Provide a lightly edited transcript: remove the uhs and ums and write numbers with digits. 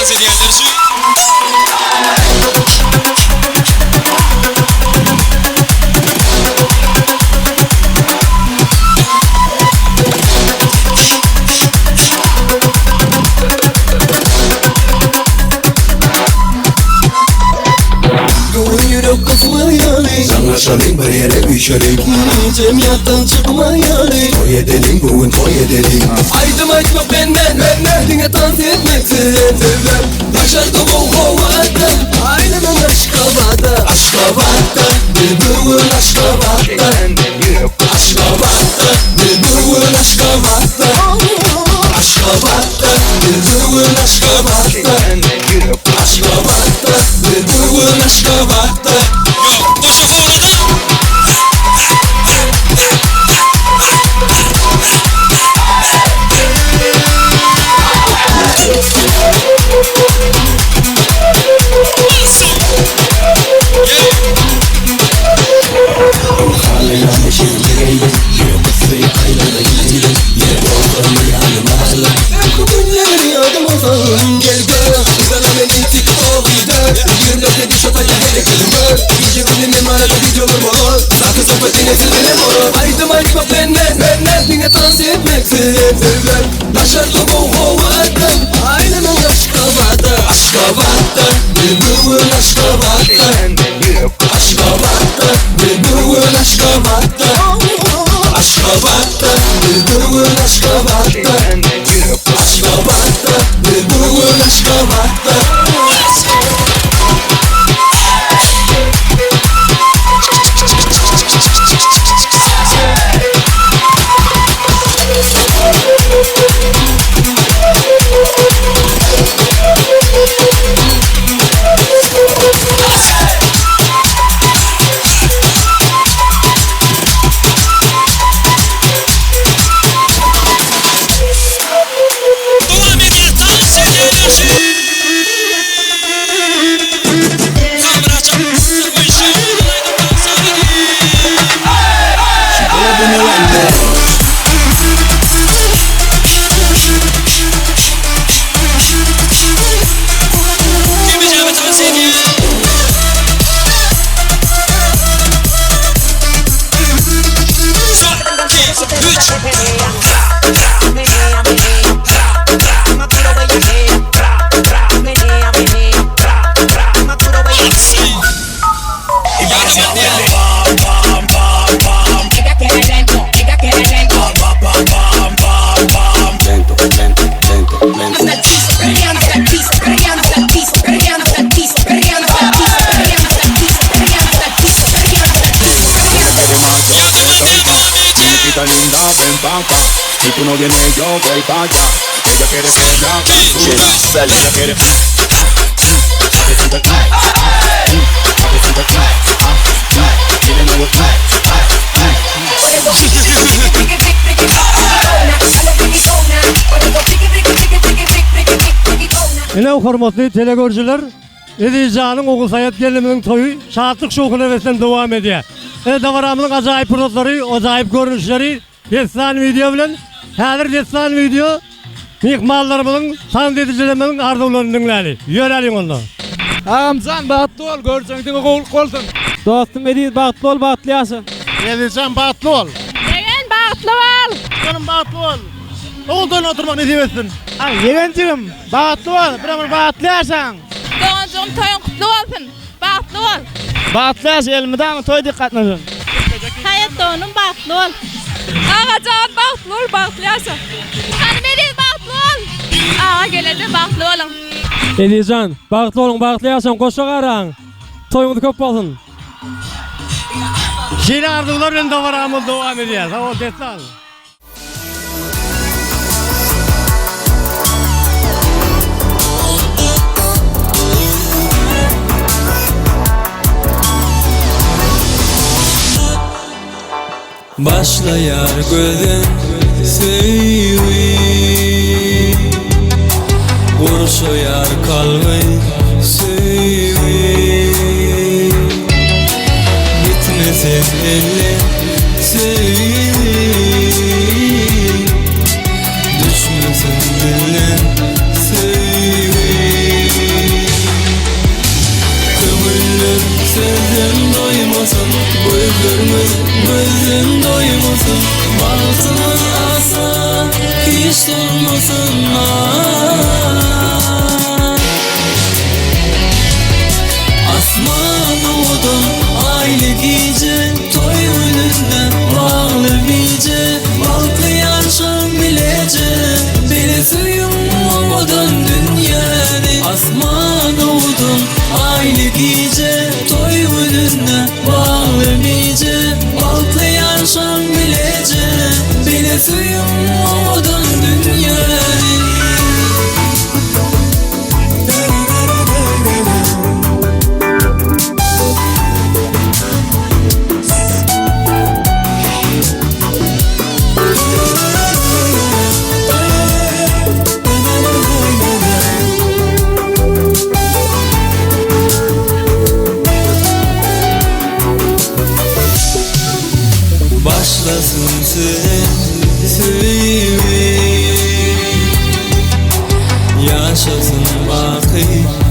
Dans edýänler üçin. Göwün ýürek gysmaýaly Jaňlaşalyň bir ýere üýşeliň Hijem ýatdan çykmaýaly Toý edeliň bu gün toý edeliň Aýdym aýtmak menden menden Diňe tans etmek sizden sizden Daşarda gowy howada Aýlanyň Aşgabada Aşgabatda Biz bu gün Aşgabatda Aşgabatda Biz bu gün Aşgabatda Aşgabatda Biz bu gün Aşgabatda Aşgabatda Biz bu gün Aşgabatda. Ýok, goşa howluda. Öňki günleri ýadyma salyn Gel gör, yzarla meni TikTok-da 24-de şo taýda hereketim gör Gije gündüz men barada wideolar bolar Saky söhbet diňe siz bilen bolar Aýdym aýtmak menden, menden Diňe tans etmek sizden, sizden Daşarda gowy howada Aýlanyň Aşgabada Aşgabatda Biz bu gün Aşgabatda Aşgabatda Biz bu gün Aşgabatda Aşgabatda Biz bu gün Aşgabatda Aşgabatda Biz bu gün Aşgabatda. Dowam edýär tans edýänler üçin. Ine hormatly telegörüjiler, Ezizjanyň Ogulsaýat gelnimiziň toýy şatlyk-şowhuna beslenip dowam edýär. Ine dabaramyzyň ajaýyp pursatlary, ajaýyp görnüşleri Dessan wideo bilen häzir Dessan wideo myhmanlarymyzyň, tans edijilerimiziň arzuwlaryny diňläli. Ýöräliň onda. Agamjan bagtly bol görjeň diňe gowluk bolsun. Dostum Eziz bagtly bol bagtly ýaşa. Ezizjan bagtly bol. Ýegen bagtly bol. Janym bagtly bol. Ogul toýuna oturmak nesip etsin. Ýegenjigim bagtly bol bir ömür bagtly ýaşaň. Doganjygym toýuň gutly bolsun. Bagtly bol. Bagtly ýaşa elmydama toý dik gatnaşyn. Saýat doganym bagtly bol. Agajan bagtly bol bagtly ýaşa. Hanym Eziz bagtly bol. Aga geleje bagtly boluň. Ezizjan bagtly boluň bagtly ýaşaň goşa garaň toýuňyz köp bolsun. Şeýle arzuwlar bilen dabaramyz dowam edýär. Sag bol Dessan. Başlaýar gözüm söýgi Gurşaýar kalby söýgi Gitmese elle söýgi Düşmesin dilden söýgi. Asman owadan aýly gije Toý gününde bagly bije Bagtly ýaşaň bileje Bile söýüň owadan dünýäni. Başlasyn sen söýgi Ýaşasyn baky.